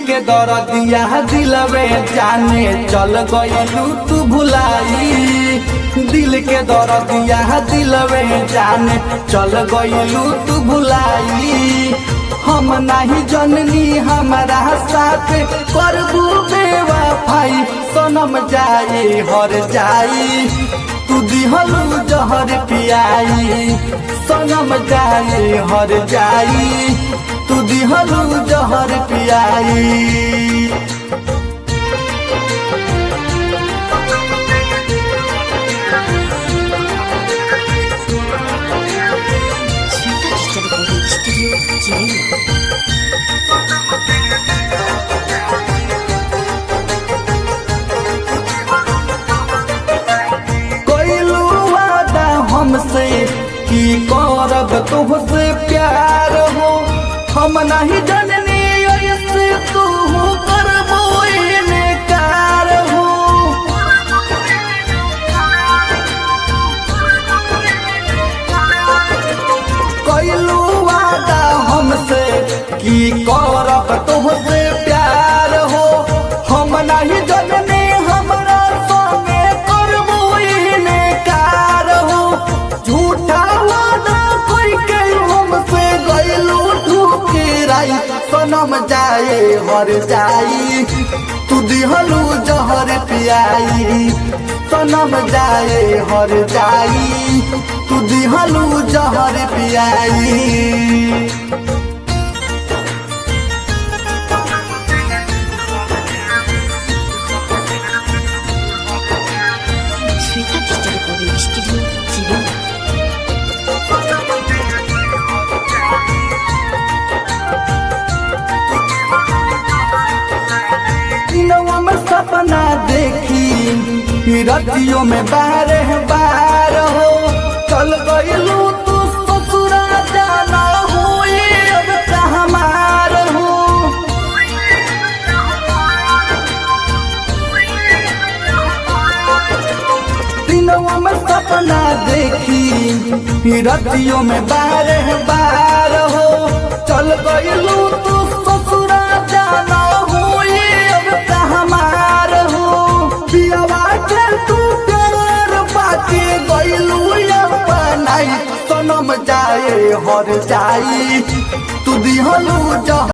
के दरदिया दिलवे जाने चल गइलू तू भुलाई। दिल के दरदिया दिलवे जाने चल गइलू तू भुलाई। हम नाही जननी हमारा साथ करबू बेवफाई, सनम जाए हर जाई तू दिहलू जहर पियाई। सनम जाए हर जाई तू दिहलू जहर पियाई। Shweta digital recording studio Chennai. कोइलू वादा हमसे की करब तुहसे प्यार हो, हम नहीं जननी ऐसे तू करबो इनकार हो। कोइलू वादा हमसे की करब तुहसे प्यार हो, हम नहीं जननी हमरा संगे करबो इनकार हो। झूठा वादा कोई के हमसे गइलू ठुकराई, सनम जाए हर जाई तू दिहलू जहर पियाई। सनम जाए हर जाई तू दिहलू जहर पियाई। Shweta digital recording studio Chennai. दिनवा में सपना देखी रतियों में बार बार हो, चल गइलू तू ससुरा जाना हो अब हमार हो। दिनवा में सपना देखी रतियों में बार बार हो, चल गइलू तू ससुरा जाना हो अब हमार हो। पियावा के तू प्यार बाके गइलू अपनाई, सनम जाए हर जाई तू दिहलू जहर।